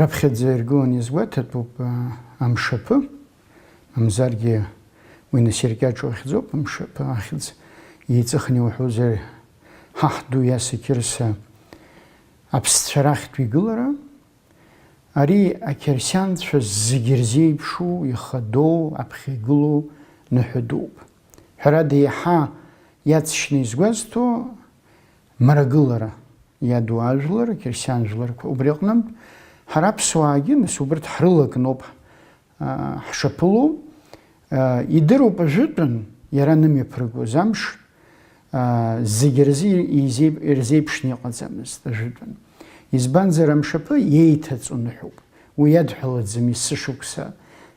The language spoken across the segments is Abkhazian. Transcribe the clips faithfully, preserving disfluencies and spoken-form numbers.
Раԥхьаӡа иргыланы иазгәаҭатәуп, а, амшаԥы, мамзаргьы уи нас иркьаҿу ахьӡуп, амшаԥы ахьӡ еиҵыхны иуҳәозар, ҳаҳ ду Иаса Қьырса аԥсцәа рахьтә игылара, ари ақьырсианцәа зегьы ирзеиԥшу, ихадоу, аԥхьа игылоу ныҳәа дууп. Ҳәарада, еиҳа иаҵшьны изгәазҭо, мрагылара иаду ажәлар, ақьырсиан жәларқәа. Убри аҟнынтә, ҳара аԥсуаагьы, нас, убырҭ ҳрылакноуп, а, ҳшаԥыло. А, идыруп ажәытәан иара анымҩаԥыргоз амш, а, зегьы рзы изеип-, ирзеиԥшны иҟаӡамызт ажәытәан. Избанзар, амшаԥы иеиҭаҵуа ныҳәоуп. Уи иадҳәалаӡам есышықәса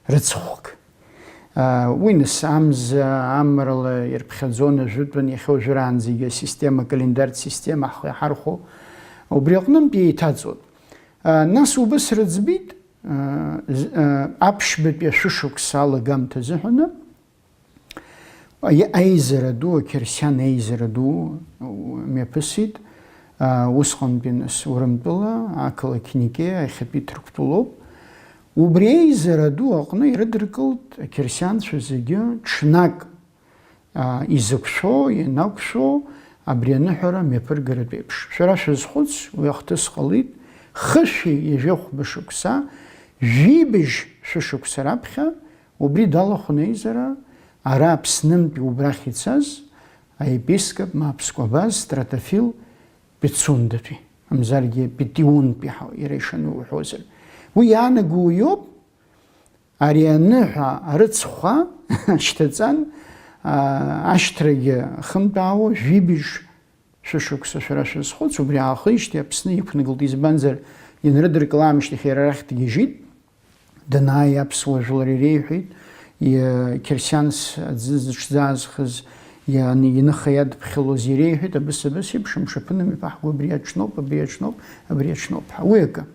рыцхәк. Уи нас амза, амрала ирԥхьаӡон ажәытәан, иахьа уажәраанӡагьы асистема, акалендартә система ҳхы иаҳархәо, убри аҟнынтә еиҭаҵуан. Нас убыс рыӡбеит, аԥшьбатәи ашәышықәса алагамҭа азыҳәаны, аи-, аизара ду, ақьырсиан аизара ду мҩаԥысит, усҟантәи нас Урымтәыла, ақалақь Никеа, иахьатәи Ҭырқәтәылоуп. Убри аизара ду аҟны ирыдыркылт ақьырсианцәа зегьы ҽнак, а, изықәшәо, ианақәшәо абри аныҳәара мҩаԥыргаратә еиԥш. Шәара шәазхәыц, уи ахҭыс ҟалеит, хышәи ҩажәи хәба шықәса, жәибжь шәышықәса раԥхьа, убри далахәын аизара ара Аԥснынтәи убрахь ицаз аепископ, ма аԥсқәа абаз, Стратофил Пицундатәи, мамзаргьы Петионтәи ҳәа иара ишану уҳәозар. Уи иаанаго уиоуп, ари аныҳәа арыцхәа шьҭаҵан, а, ашьҭрагьы хымтәаауа, жәибжь шәышықәса шәара шәазхәыц, убри аахижьҭеи Аԥсны иқәнагылт, избанзар, ианрыдыркыл аамышьҭахь иара арахь дгьежьит. Данааи аԥсуа жәлар иреиҳәеит, иа-, қьырсианс аӡы зыҽӡаазхыз, иан-, иныха иадԥхьалоз иреиҳәеит, абыс-абыс еиԥш, амшаԥы нымҩаԥаҳго абри аҽноуп, абри аҽноуп, абри аҽноуп ҳәа. Уи акы.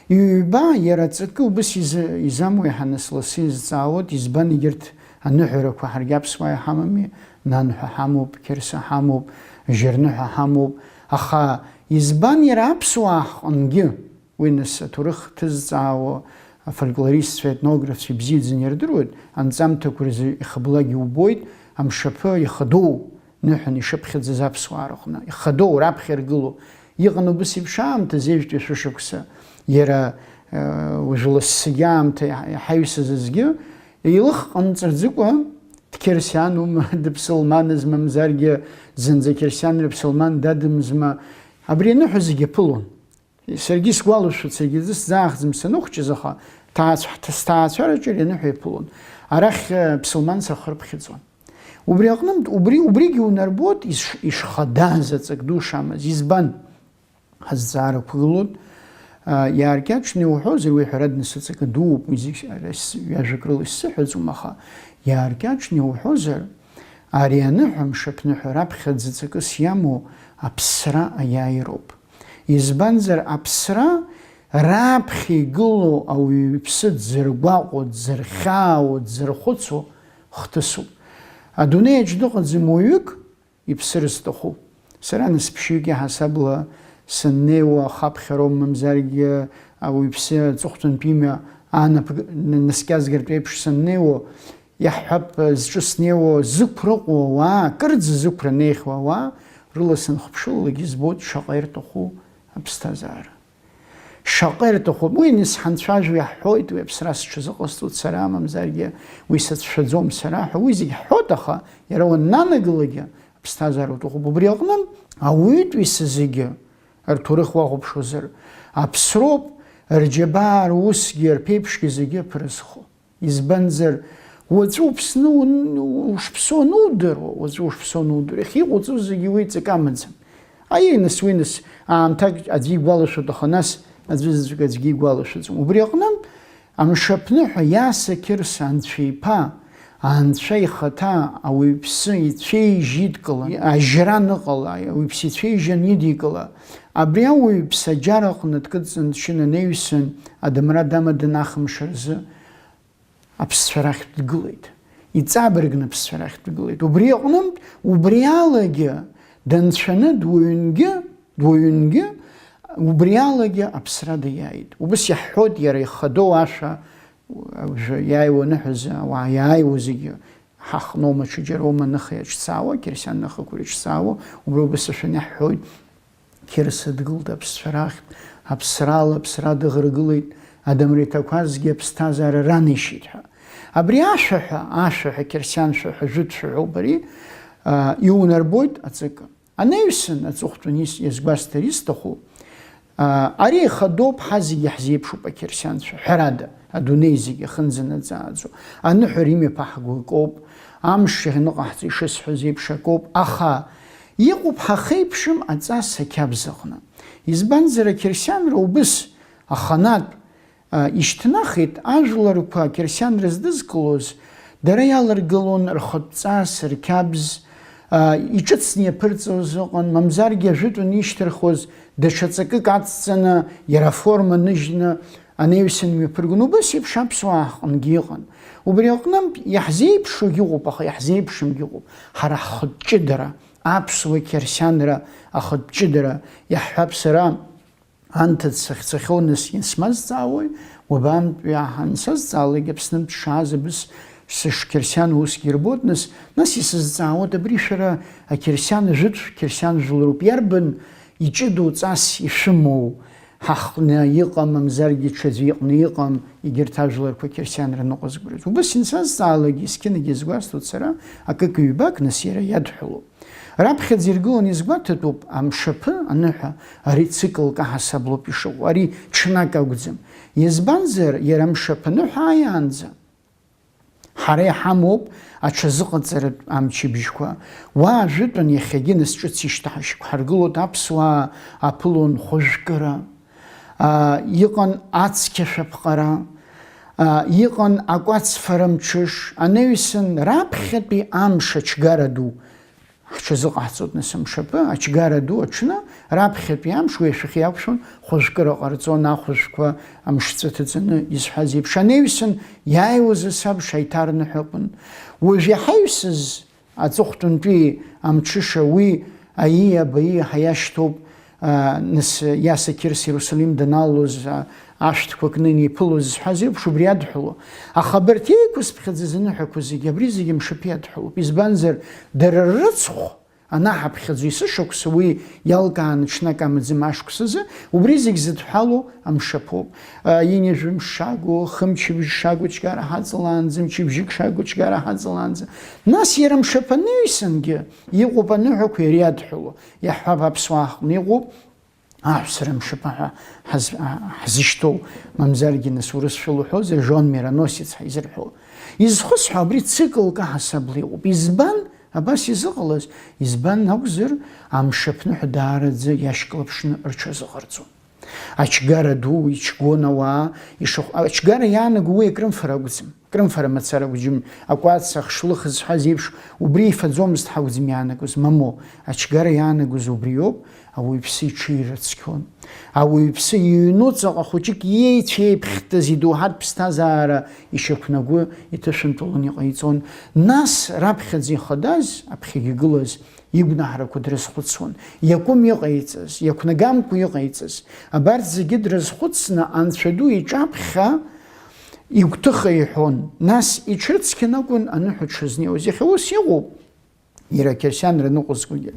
Ҩба, иара аҵакы убыс изы-, изамуи ҳәа нас лассы изҵаауеит, избан егьырҭ аныҳәарақәа ҳаргьы аԥсуаа иҳамами, нанҳәа ҳамоуп, қьырса ҳамоуп, жьырныҳәа ҳамоуп, аха избан иара аԥсуаа ҳҟынгьы? Уи нас аҭоурых ҭызҵаауа афольклористцәеи аетнографцәеи бзиаӡаны ирдыруеит, анҵамҭақәа рзы ихыблак иубоит, амшаԥы ихадоу ныҳәан ишыԥхьаӡаз аԥсуаа рыҟны. Ихадоу, раԥхьа иргылоу. Иҟан убыс еиԥш аамҭазы, ҩажәи жәаҩа шықәса, иара, э, уажә лассагьы аамҭа иаҳ-, иаҳаҩсыз азгьы, илых ҟамҵаӡыкәа, дқьырсианума, дыԥсылманыз, мамзаргьы зынӡа қьырсианра ԥсылман дадымзма, абри аныҳәа зегьы аԥылон. Саргьы исгәалашәоит, саргьы аӡы сӡаахӡам саныхәҷыз, аха ҭаацә-, ҳҭ-, сҭаацәараҿы ари аныҳәа иаԥылон. Арахь, э, ԥсылманс ахы рыԥхьаӡон. Убри аҟнынтә, убри, убригьы унарбоит иш-, ишхадаз аҵак ду шамаз. Избан? Ҳазҵаарақәа гылоит. А, иааркьаҿны иуҳәозар, уи ҳәарада нас аҵакы дууп, уи зегь ара ис-, ҩажәак рыла исзыҳәаӡом, аха иааркьаҿны иуҳәозар, ари аныҳәа, мшаԥныҳәа раԥхьаӡа ҵакыс иамоу аԥсра аиааироуп. Избанзар, аԥсра раԥхьа игылоу ауаҩы иԥсы дзыргәаҟуа, дзырхьаауа, дзырхәыцуа хҭысуп. Адунеи аҿы дыҟаӡам уаҩык, иԥсыр зҭаху. Сара нас ԥшьҩык иаҳасабала саннеиуа, хаԥхьароума, мамзаргьы ауаҩԥсы аҵыхәтәантә имҩа аанапк-, н-, наскьазгартә еиԥш саннеиуа, иаҳҳәап, зҿы снеиуа зықәра ыҟоу ауаа, акырӡа зықәра неихьоу ауаа рыла санхыԥшылалак, избоит шаҟа ирҭаху аԥсҭазаара. Шаҟа ирҭаху, уи ани сҳанцәажәо иаҳҳәоит, уи аԥсра сҽазыҟасҵоит сара, мамзаргьы уи сацәшәаӡом сара ҳәа, уи зегь ҳҳәоит, аха иара уаннанагалакгьы аԥсҭазаара уҭахуп. Убри аҟны ауаҩытәыҩса зегьы рҭоурых уахәаԥшуазар, аԥсроуп, рџьабаа, русгьы, рԥеиԥшгьы зегьы аԥырызхо. Избанзар, уаҵәы уԥсны ун-, ушԥсоу анудыруа, уаҵәы ушԥсоу анудыруа, иахьа иҟауҵо зегьы уи ҵакы амаӡам. Аиеи, нас, уи, нас, аамҭак аӡәы игәалашәоит, аха нас аӡәы заҵәык аӡәгьы игәалашәаӡом. Убри аҟнынтә, амшаԥныҳәа Иаса Қьырса Анцәа иԥа, Анцәа ихаҭа ауаҩԥсы ицәеижь идкыла, ажьра аныҟала, ауаҩԥсы ицәеижь анидикыла, абри ауаҩԥсы аџьар аҟны дкыдҵан дшьын анаҩсан, адамра дамадан ахымш рзы, аԥсцәа рахьтә дгылеит, иҵабыргны аԥсцәа рахьтә дгылеит. Убри аҟнынтә, убри алагьы данцәаны дуаҩынгьы, дуаҩынгьы, Убри алагьы аԥсра даиааит. Убыс иаҳҳәоит иара ихадоу ашәа, уажәы иааиуа аныҳәазы, ауаа иааиуа зегьы ҳахноума, ҽаџьароума, аныха иаҿцаауа, қьырсиан ныхақәа ирыҿцаауа, убри убас ашәаны иаҳҳәоит, Қьырса дгылт аԥсцәа рахьтә, аԥсрала аԥсра дыӷрагылеит, адамра иҭақәазгьы аԥсҭазаара ранеишьеит ҳәа. Абри ашәаҳәа, ашәаҳәа, қьырсиан шәаҳәа, жәытә шәаҳәоуп ари, а, иунарбоит аҵакы. Анаҩсан, аҵыхәтәан ис-, иазгәасҭар исҭаху, аа, ари ихадоуп, ҳа зегьы ҳзеиԥшуп ақьырсианцәа, ҳәарада, адунеи зегьы ахьынӡанаӡааӡо, аныҳәара имҩаԥаҳго акоуп, амш ианыҟаҳҵо ишысҳәаз еиԥш акоуп, аха иҟоуп ҳахеиԥшым аҵас ақьабз аҟны. Избанзар, ақьырсианра убыс аханатә, а, ишьҭнахит ажәларқәа ақьырсианра здызкылоз, дара иаларгылон рхатә ҵас, рқьабз, а, иҿыцны иаԥырҵоз ыҟан, мамзаргьы ажәытәан ишьҭырхуаз даҽа ҵакык ацҵаны, иара аформа ныжьны анаҩсан имҩаԥыргон. Убас еиԥш аԥсуаа ҳҟынгьы иҟан. Убри аҟнынтә иаҳзеиԥшугьы ыҟоуп, аха иаҳзеиԥшымгьы ыҟоуп. Ҳара ҳхатә ҷыдара, аԥсуа қьырсианра ахатә ҷыдара, иаҳҳәап, сара анҭыҵ сахьцахьоу нас исмазҵаауеи? Уабантәи аҳ-, ансазҵаалак, Аԥснынтә сшааз абыс сышқьырсиан усгьы ирбоит, нас, нас исызҵаауеит, абри шәара ақьырсиан жәытә, қьырсиан жәларуп, иарбан иҷыдоу ҵас ишәымоу, ҳахҟны иҟам, мамзаргьы ҽаӡәы иҟны иҟам, егьырҭ ажәларқәа қьырсианра ныҟәызгарц? Убыс ансазҵаалак, есқьынагьы иазгәасҭоит сара, акык-ҩбак, нас иара иадҳәалоуп. Раԥхьаӡа иргыланы изгәаҭатәуп амшаԥы аныҳәа, ари циклк аҳасаблоуп ишыҟоу, ари ҽнак акәӡам. Избанзар, иара амшаԥы аныҳәа ааиаанӡа ҳара иҳамоуп аҽазыҟаҵаратә амчыбжьқәа. Уа ажәытәан иахьагьы нас ҿыц ишьҭаҳ-, ишьақәҳаргылоит аԥсуаа аԥылон хәыжәкыра, аа, иҟан ацқьа шәаԥҟара, аа, иҟан акәац фара мҽыш, анаҩсан раԥхьатәи амш ачгара ду. Ҳҽазыҟаҳҵоит нас амшаԥы, ачгара ду аҽны, раԥхьатәи амш уи ашәахьа иақәшәон, хәажәкыра ҟарҵон, ахәажәқәа амшцәа ҭаҵаны изҳәаз еиԥш. Анаҩсан иааиуаз асабша аиҭарныҳәа акәын. Уажә иаҳаҩсыз аҵыхәтәантәи амҽыша уи аии абаии ҳәа иашьҭоуп, а, нас Иаса Қьырса Иерусалим даналалоз, а, ашәҭқәа кны инеиԥылоз зҳәаз еиԥш убри адҳәалоуп. Аха абарҭ еиқәызԥхьаӡаз аныҳәақәа зегьы, абри зегьы амшаԥы иадҳәалоуп. Избанзар, дара ррыцхә анаҳаԥхьаӡо есышықәса уи иалкааны ҽнак амаӡым ашықәсазы, убри зегь зыдҳәалоу амшаԥоуп. А, ҩажәа мшы шагу, хымчыбжь шагу ачгара ҳаҵалаанӡа, мчыбжьык шагу ачгара ҳаҵалаанӡа. Нас иара амшаԥы анаҩсангьы иҟоуп аныҳәақәа иара иадҳәалоу. Иаҳҳәап, аԥсуаа ҳҟны иҟоуп аҳәсара мшаԥы ҳәа ҳаз-, ҳа-, ҳзышьҭоу, мамзаргьы нас урысшәала уҳәозар, жён мироносец ҳәа изырҳәо. Изхысҳәо, абри циклк аҳасабала иҟоуп. Избан абас изыҟалаз? Избан акәзар, амшаԥныҳәа даараӡа иашьклаԥшны рҽазыҟарҵон. Ачгара ду ичгон ауаа, ишахә-, ачгара иаанаго уи акрымфара акәӡам. Крымфара мацара гәыжьым, акәац, ахшлых зҳәаз еиԥш, убри ифаӡомызт ҳакәӡам иаанагоз, мамоу, ачгара иаанагоз убриоуп, ауаҩԥсы иҽы ирыцқьон. Ауаҩԥсы иҩнуҵаҟа хәыҷык иеицәеиԥхьтәыз идоуҳатә ԥсҭазаара ишьақәнагәы иҭышәынтәалон иҟаиҵон. Нас раԥхьаӡа ихадаз, аԥхьагьы игылаз, игәнаҳарақәа дрызхәыцуан. Иакәым иҟаиҵаз, иақәнагамкәа иҟаиҵаз, абарҭ зегьы дрызхәыцны, Анцәа ду иҿаԥхьа игәҭыха иҳәон. Нас иҽрыцқьан акәын аныҳәа дшазнеиуаз. Иахьа ус иҟоуп, иара ақьырсианра ныҟәызгогьы.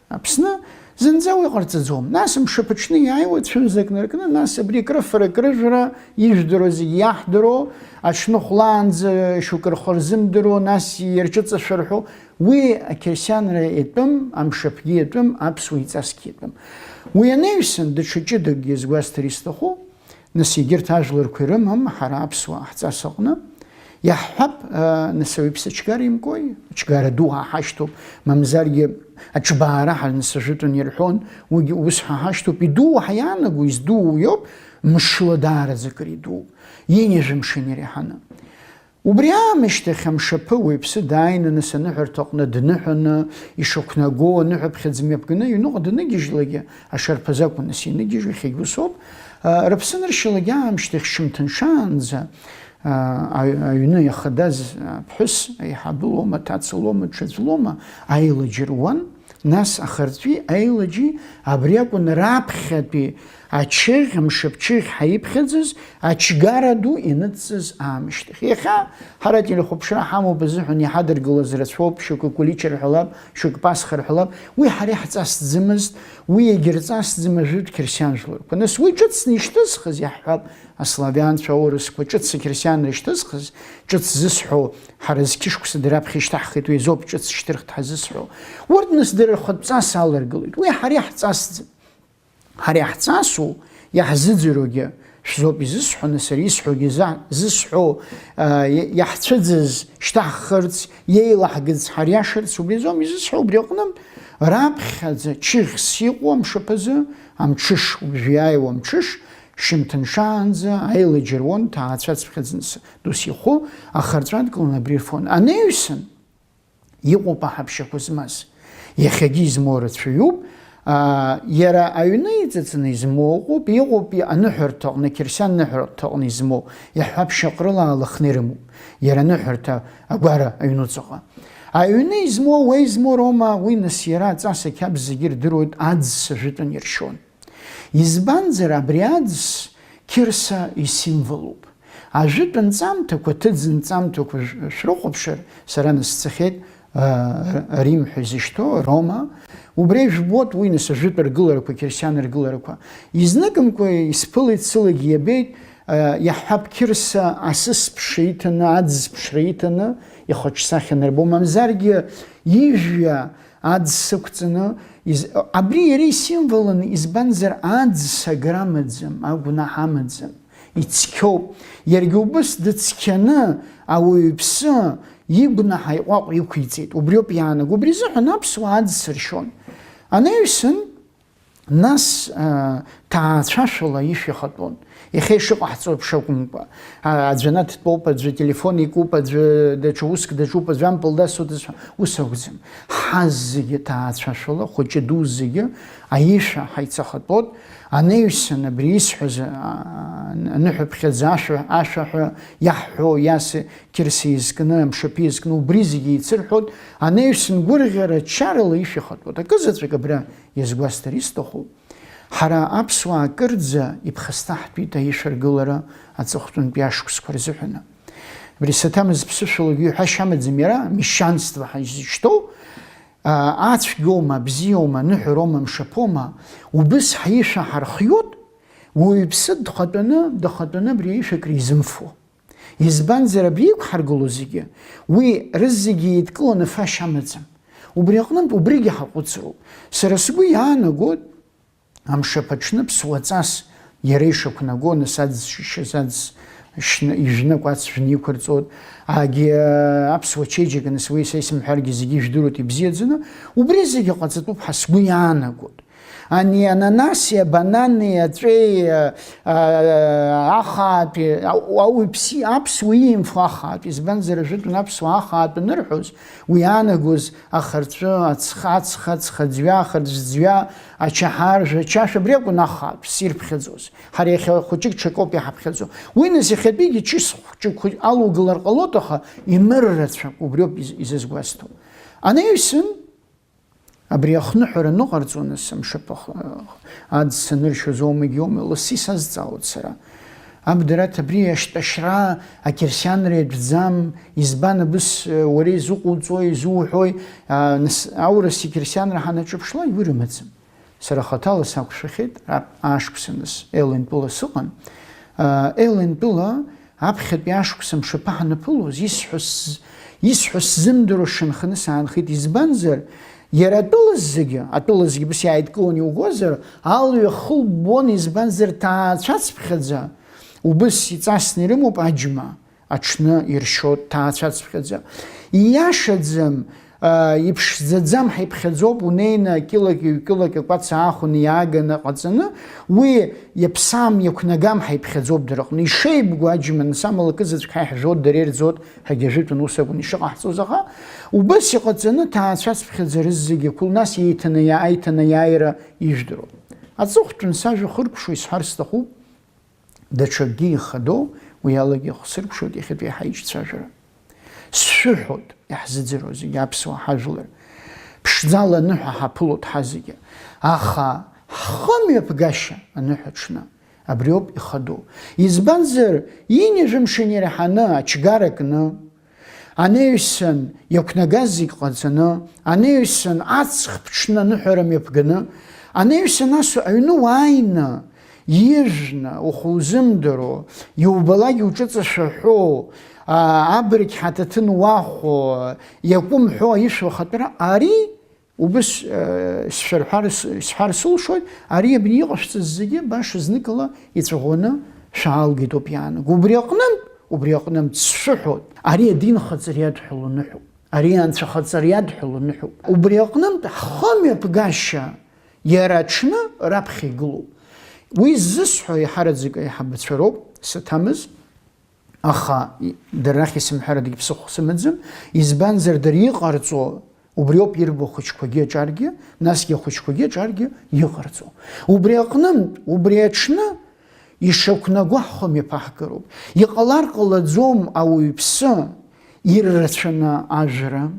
Аԥсны зынӡа уи ҟарҵаӡом. Нас мшаԥыҽны иааиуа цәымзак наркны, нас абри крыфара, крыжәра, ижәдыруа зегьы иаҳдыруа, аҽны хәлаанӡа шьоукы рхы рзымдыруа, нас ирҿыҵашәа рҳәо, уи ақьырсианра иатәым, амшаԥгьы иатәым, аԥсуа иҵасгьы иатәым. Уи анаҩсан, даҽа ҷыдакгьы згәасҭар исҭаху, нас егьырҭ ажәларқәа ирымам ҳара аԥсуаа ҳҵас аҟны, иаҳҳәап, а, нас ауаҩԥсы ачгара имкуеи? Ачгара ду ҳа ҳашьҭоуп, мамзаргьы аҽбаара ҳа нас ажәытәан ирҳәон, уигьы ус ҳа ҳашьҭоуп, идуу ҳәа иаанаго, издуу иоуп, мшыла даараӡа акыр идууп, ҩажәа мшын иреиҳаны. Убри аамышьҭахь амшаԥы уаҩԥсы дааины, нас аныҳәарҭаҟны дныҳәаны, ишақәнаго, аныҳәаԥхьыӡ мҩаԥганы, аҩныҟа даныгьежьлакгьы, ашарԥазы акәын нас ианыгьежьуа, иахьагь усоуп, а, рыԥсы ныршьалагьы аамышьҭахь шьымҭан шаанӡа, а, аҩ-, аҩны иахадаз аԥҳәыс, аиҳабы лоума, аҭаца лоума, ҽаӡә лоума, аилаџь руан, Нас ахырҵәи аилаџьи абри акәын раԥхьатәи ачыӷь, амшаԥчыӷь ҳаиԥхьаӡаз, ачгара ду иныҵҵаз аамышьҭахь. Иахьа ҳара ателехәаԥшра ҳамоуп азыҳәан иҳадыргылаз рацәоуп, шьоукы Кулича рҳәалап, шьоукы Пасха рҳәалап, уи ҳара иаҳҵасӡамызт, уи иагьырҵасӡам ажәытә қьырсиан жәларқәа. Нас уи ҿыцны ишьҭызхыз иаҳҳәап, аславианцәа, аурысқәа, ҿыц ақьырсианра ишьҭызхыз, ҿыц зысҳәо, ҳара зқьышықәса дара раԥхьа ишьҭаҳхит, уи азоуп ҿыц шьҭырхт ҳазысҳәо. Урҭ нас дара рхатә ҵас аларгылеит. Уи ҳара иаҳҵасӡам. Ҳара иаҳҵасу, иаҳзыӡырҩугьы шәзоуп изысҳәо, нас сара исҳәогьы за-, зысҳәо, а, иа-, иаҳцәыӡыз шьҭаҳхырц, иеилаҳгаз ҳариашарц, убри азоуми изысҳәо, убри аҟнытә раԥхьаӡа чыӷьс иҟоу амшаԥазы, амҽыш, уажә иааиуа амҽыш, шьымҭаншаанӡа аилаџьыр уан, ҭаацәацԥхьаӡа дус ихәы ахырҵәа адкыланы абри рфон. Анаҩсан, иҟоуп аҳаԥшьақәа змаз. Иахьагьы измоу рацәаҩуп. Аа, иара аҩны иҵыҵны измоу ыҟоуп, иҟоуп аныҳәарҭаҟны, қьырсиан ныҳәарҭаҟны измоу, иаҳҳәап, шьаҟрыла аалыхны ирымоуп, иара аныҳәарҭа агәара аҩнуҵаҟа. Аҩны измоу, уа измоу роума, уи нас иара аҵас ақьабз зегьы ирдыруеит, аӡ сажәытәан иршьон. Избанзар, абри аӡс қьырса исимволуп. Ажәытә нҵамҭақәа, ҭыӡ нҵамҭақәа шә-, шәрыхәаԥшыр, сара нас сцахьеит, а, Р-, Рим ҳәа изышьҭоу, Рома. Убри жәбоит, уи нас ажәытә ргыларақәа, қьырсиан ргыларақәа. Изныкымкәа исԥылеит, сылагьы иабеит, а, иаҳҳәап, қьырса асыс ԥшра иҭаны, аӡ ԥшра иҭаны, ихаҿсахьа нарбо, мамзаргьы ижәҩа аӡ сықәҵаны, из-, абри иара исимволын, избанзар, аӡ сагара амаӡам, агәнаҳа амаӡам, ицқьоуп. Иаргьы убыс дыцқьаны ауаҩԥсы игәнаҳа иҟәаҟә иқәиҵеит. Убриоуп иаанаго. Убри азыҳәан аԥсуаа аӡ сыршьон. Анаҩсан, нас, а, ҭаацәашәала ишәа ихатәон. Иахьа ишыҟаҳҵо еиԥш акәымкәа, а, аӡәы анаҭтәоуп, аӡәы ателефон икуп, аӡәы даҽа уск даҿуп, аӡәы ампыл дасуеит, ус акәӡам. Ҳаззегьы ҭаацәашәала, хәыҷы ду зегьы аишәа ҳаицахатәот, анаҩсан абри исҳәаз, а, аныҳәаԥхьаӡа ашәа, ашәа ҳәа иаҳҳәо, иаси қьырси изкны, амшаԥи изкны, убри зегьы еицырҳәот, анаҩсан гәырӷьара чарала ишәа ихатәот. Акызаҵәык абра иазгәасҭар исҭаху, ҳара аԥсуаа акырӡа иԥхасҭаҳтәит аишәаргылара аҵыхәтәантәи ашықәсқәа рзыҳәаны. Абри саҭамыз ԥсышәалагьы ҳәашьа амаӡам, иара мещанство ҳәа изышьҭоу, а, ацәгьоума, абзиоума, аныҳәароума, амшаԥоума, убыс ҳаишәа ҳархиот, уаҩԥсы дхатәаны, дахатәаны абри аишәа акризымфо. Избанзар, абри иқәҳаргыло зегьы, уи рызегьы еидкыланы фашьа амаӡам. Убри аҟнытә убригьы ҳаҟәыҵроуп. Сара сгәы иаанагоит, амшаԥ аҽны ԥсуаҵас иара ишақәнаго, нас аӡ шишьыз аӡ шьны, ижәны акәац шәны иқәырҵоит. Агьи, аԥсуа чеиџьыка, нас уи са исымҳәаргьы зегьы ижәдыруеит ибзиаӡаны, убри зегьы ҟаҵатәуп ҳәа сгәы иаанагоит. Ани ананаси, абанани, аҵәеи, а, а, ахаатәи, а, ауаҩԥси, аԥсуа иимфо ахаатәи, избанзар, ажәытәан аԥсуаа ахаатә анырҳәоз, уи иаанагоз ахырҵәы, ацха, ацха, ацхаӡҩа, ахырӡәӡәа, ачаҳаржә, ачашә, абри акәын ахаатә ссир ԥхьаӡоз. Ҳара иахьа хәыҷык ҽакоуп иҳаԥхьаӡо. Уи нас иахьатәигьы чыс хәҷык алугылар ҟалоит, аха имыр рацәак, убриоуп из-, изызгәасҭо. Анаҩсан, абри ахныҳәара ныҟарҵо, нас, амшаԥ ах-, аӡ саныршьоз оумагьы оуми, лассы исазҵаауеит сара. Аб Дараҭ, абри ашьтәашьра, ақьырсианра иатәӡам, избан абыс, уара изуҟуҵои, изуҳәои, а, нас, аурыс иқьырсианра ҳанаҿыԥшлак, уи рымаӡам. Сара хаҭала сақәшәахьеит, а-, ашықәса нас Елентәыла сыҟан. А, Елентәыла аԥхьатәи ашықәса мшаԥы ҳанаԥылоз, исҳәо сз-, исҳәо сзымдыруа сшанханы саанхеит, избанзар, иара атәыла зегьы, атәыла зегьы быс иааидкылон иугозар, алҩа хылббон, избанзар, ҭаацәацԥхьаӡа убыс иҵасны ирымоуп аџьма. Аҽны иршьоит ҭаацәацԥхьаӡа. Ииашаӡам, а, иԥшӡаӡам ҳәа иԥхьаӡоуп, унеины акьылак, ҩ-кьылак акәац аахәаны иааганы ҟаҵаны, уи иаԥсам, иақәнагам ҳәа иԥхьаӡоуп дара рҟны. Ишеибгоу аџьма, нас амала кызаҵәык ҳа иаҳжәоит, дара ирӡоит, ҳагьажәытәын ус акәын ишыҟаҳҵоз, аха убыс иҟаҵаны ҭаацәацԥхьаӡа рызегьы ақәыл, нас еиҭанеи-, аиҭанеиааира ижәдыруа. Аҵыхәтәан сажәа хыркәшо исҳәар сҭахуп. Даҽакгьы ихадоу, уи алагьы ихсыркәшоит иахьатәи ҳаиҿцәажәара. Сшәыҳәоит, иаҳзыӡырҩуа зегьы аԥсуаа ҳажәлар. ԥшӡала аныҳәа ҳаԥылоит ҳазегьы. Аха ҳхымҩаԥгашьа аныҳәа аҽны абриоуп ихадоу. Избанзар, ҩажәа мшын иаҳаны ачгара кны, анаҩсан иақәнагаз зегь ҟаҵаны, анаҩсан аҵх ԥҽны аныҳәара мҩаԥганы, анаҩсан ас аҩны уааины, ижәны, ухы узымдыруа, иубалак иуҿыҵашәа ҳәоу, а, абырг ҳаҭаҭын уахәо, иакәым ҳәоу аишәа ахатәра, ари Убыс, э, сшәырҳәар, с-, сҳәар сылшоит, ари абни иҟашәҵаз зегьы баша зныкала иҵәаӷәаны шәаалгеит ауп иаанаго. Убри аҟнынтә, убри аҟнынтә сшәыҳәоит, ари адинхаҵара иадҳәалоу ныҳәоуп, ари анцәахаҵара иадҳәалоу ныҳәоуп. Убри аҟнынтә ҳхымҩаԥгашьа иара аҽны раԥхьа игылоуп. Уи ззысҳәо еиҳараӡак аиҳабацәа роуп, саҭамыз. Аха, и-, дара рахь исымҳәарадагь ԥсыхәа сымаӡам, избанзар, дара иҟарҵо убриоуп ирбо ахәыҷқәагьы аҿаргьы, насгьы ахәыҷқәагьы аҿаргьы иҟарҵо. Убри аҟнынтә, убри аҽны ишақәнаго ҳхы мҩаԥаҳгароуп. Иҟалар ҟалаӡом ауаҩԥсы иррацәаны ажәра,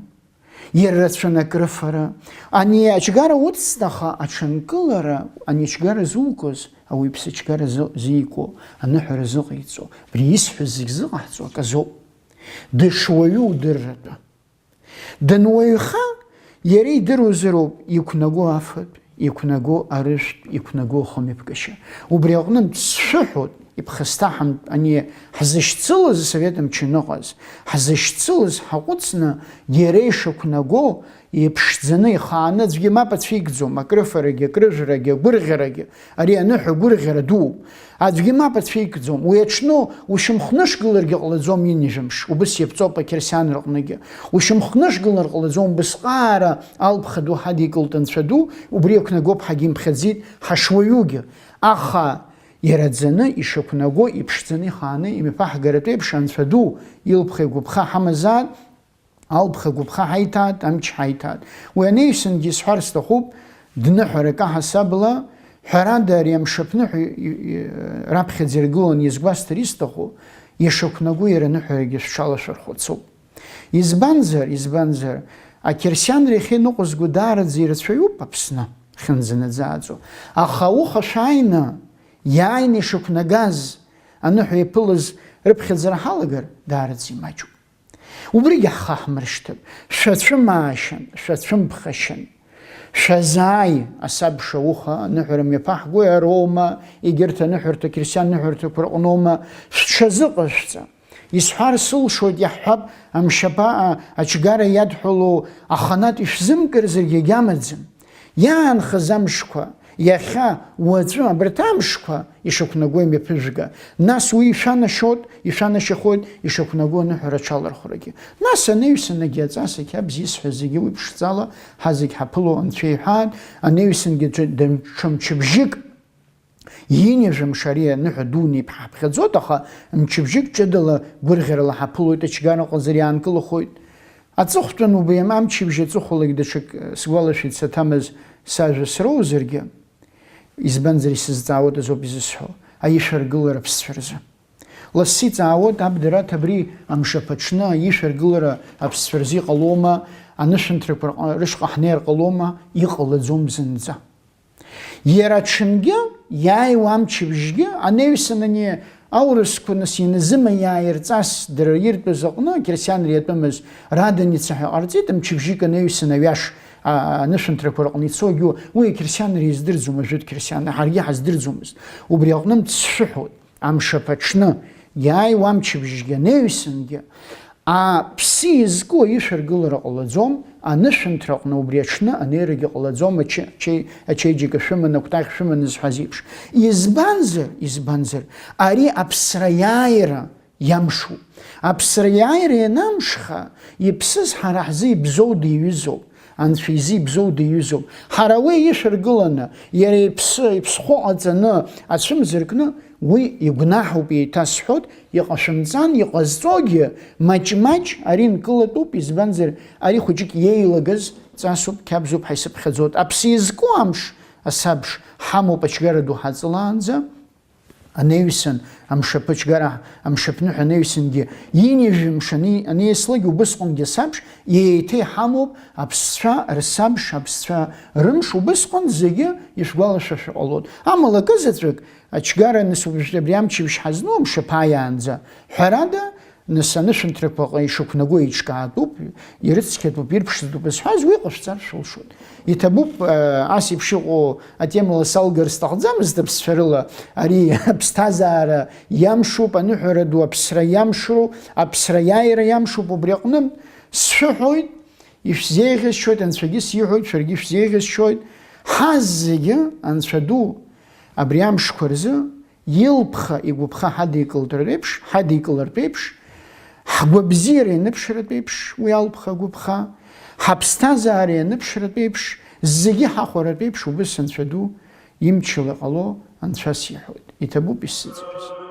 Иара рацәаны акрыфара. Ани ачгара уцҵаха аҽынкылара, ани ачгара зугоз ауаҩԥсы ачгара зы-, зиго, аныҳәара зыҟаиҵо, абри исҳәаз зегь зыҟаҳҵо аказоуп. Дышуаҩу удырратәы. Дануаҩха, иара идыруазароуп иқәнаго афатә, иқәнаго арыжәтә, иқәнаго ахымҩаԥгашьа. Убри аҟнынтә сшәыҳәоит, иԥхасҭаҳамтә ани ҳзышьцылаз асовет мчы аныҟаз, ҳзышьцылаз ҳаҟәыҵны, иара ишақәнаго, иԥшӡаны, ихааны аӡәгьы мап ацәикӡом, акрыфарагьы, акрыжәрагьы, агәырӷьарагьы, ари аныҳәа агәырӷьара дууп. Аӡәгьы мап ацәикӡом. Уи аҽны ушьамхнышгыларгьы ҟалаӡом ҩажәа мш. Убыс иаԥҵоуп ақьырсиан рҟныгьы. Ушьамхнышгылар ҟалаӡом убысҟаара алԥха ду ҳадикылт Анцәа ду, убри иақәнагоуп ҳагьимԥхьаӡеит ҳашуаҩугьы. Аха иара ӡаны, ишақәнаго, иԥшӡаны ихааны имҩаԥаҳгаратә еиԥш Анцәа ду илԥха игәаԥха ҳамазаат, Алԥха гәыԥха ҳаиҭааит, амч ҳаиҭааит. Уи анаҩсангьы исҳәар сҭахуп, дныҳәарак аҳасабала, ҳәарада, ари амшаԥныҳәа и-, и-, раԥхьаӡа иргыланы иазгәасҭар исҭаху, ишақәнаго иара аныҳәарагьы шәҽалашәырхәыцуп. Избанзар, избанзар, ақьырсианра иахьа иныҟәызго даараӡа ирацәаҩуп Аԥсны, хьынӡанаӡааӡо. Аха ауха шәааины, иааины ишақәнагаз, аныҳәа иаԥылаз рыԥхьаӡара ҳалагар, даараӡа имаҷуп. Убригьы ҳхы ҳмыршьҭып. Шәацәымаашьан, шәацәымԥхашьан. Шәазааи, асабша ауха аныҳәара мҩаԥаҳго иароума, егьырҭ аныҳәарҭа, қьырсиан ныҳәарҭақәа рҟноума, шәҽазыҟашәҵа. Исҳәар сылшоит, иаҳҳәап, амшаԥаҟа ачгара иадҳәалоу аханатә ишәзымкырзаргьы егьамаӡам. Иаанхаз амшқәа, иахьа, уаҵәы, абарҭ амшқәа ишақәнаго имҩаԥыжәга. Нас уи ишәанашьоит, ишәанашьахоит, ишақәнаго аныҳәара аҽалархәрагьы. Нас анаҩсангьы аҵас ақьабз исҳәаз зегьы уи ԥшӡала ҳазегь ҳаԥыло Анцәа иҳәаан, анаҩсангьы даҽа, даҽа мчыбжьык Иинажәа мшари аныҳәа дуны иԥҳаԥхьаӡоит, аха мчыбжьык ҷыдала гәырӷьарала ҳаԥылоит, ачгара ҟазар иаанкылахоит. Аҵыхәтәан убаҩ амчыбжь аҵыхәалагь даҽак сгәалашәеит саҭамыз сажәа сроузаргьы, избанзар исызҵаауеит азоуп изысҳәо, аишәаргылара аԥсцәа рзы. Лассы иҵаауеит, аб Дараҭ, абри амшаԥ аҽны аишәаргылара аԥсцәа рзы иҟалома, анышәынҭрақәа рҟ-, рышҟа ҳнеир ҟалома, иҟалаӡом зынӡа. Иара аҽынгьы иааиуа амчыбжьгьы анаҩсан ани аурысқәа нас ианазымаиааирҵас дара иртәыз аҟны, ақьырсианра иатәымыз Раданица ҳәа ҟарҵеит, мчыбжьык анаҩсан аҩаш, а, анышәынҭрақәа рҟны ицогьы, уи ақьырсианра издырӡом, ажәытә қьырсиан, ҳаргьы ҳаздырӡомызт. Убри аҟнынтә сшәыҳәоит, амшаԥ аҽны иааиуа амчыбжьгьы анаҩсангьы, Аԥсы изку аишәаргылара ҟалаӡом, анышәынҭраҟны убри аҽны анеирагьы ҟалаӡом, аче-, аче-, ачеиџьыка шәыманы, акәтаӷь шәыманы зҳәаз еиԥш. Избанзар, избанзар, ари аԥсра иааира иамшуп. Аԥсра иааира ианамшха, иԥсыз ҳара ҳзы ибзоу диҩызоуп. Анцәа изы ибзоу диҩызоуп. Ҳара уи ишәыргыланы, иара иԥсы, иԥсхәы ҟаҵаны, ацәымза ркны, уи игәнаҳауп, еиҭасҳәоит, иҟашәымҵан, иҟазҵогьы, маҷ-маҷ ари нкылатәуп, избанзар, ари хәыҷык иеилагаз ҵасуп, қьабзуп ҳәа исыԥхьаӡоит. Аԥсы иазку амш, асабш, ҳамоуп ачгара ду ҳаҵалаанӡа. Анаҩсан, амшаԥы ачгара, амшаԥныҳәа анаҩсангьы, ҩынҩажәи мшы ани-, анаҩслакгьы убысҟангьы асабш еиҭа иҳамоуп аԥсцәа рсабш, аԥсцәа рымш, убысҟан зегьы ишәгәалашәашәа ҟалоит. Амала акы заҵәык, ачгара нас уажәтәи абри амчыбжь ҳазну амшаԥы ааиаанӡа, ҳәарада, нас анышәынҭрақәаҟа ишықәнаго еиҿкаатәуп, ирыцқьатәуп, ирԥшӡатәуп зҳәаз, уи ҟашәҵар шәылшоит. Иҭабуп, э, ас еиԥш иҟоу атемала салгар сҭахӡамызт аԥсцәа рыла, ари аԥсҭазаара иамшуп, аныҳәара ду аԥсра иамшроуп, аԥсра иааира иамшуп, убри аҟнытә сшәыҳәоит, ишәзеиӷьасшьоит, анцәагьы сиҳәоит, шәаргьы шәзеиӷьасшьоит, ҳазегьы анцәа ду абри амшқәа рзы илԥха игәыԥха ҳадикылтәратә еиԥш, ҳадикылартә еиԥш, ҳгәабзиара ианыԥшратә еиԥш, уи алԥха агәыԥха, ҳаԥсҭазаара ианыԥшратә еиԥш, зегьы ҳахәаратә еиԥш, убыс анцәа ду имчала иҟало анцәа сиҳәоит. Иҭабуп исзыӡырҩыз.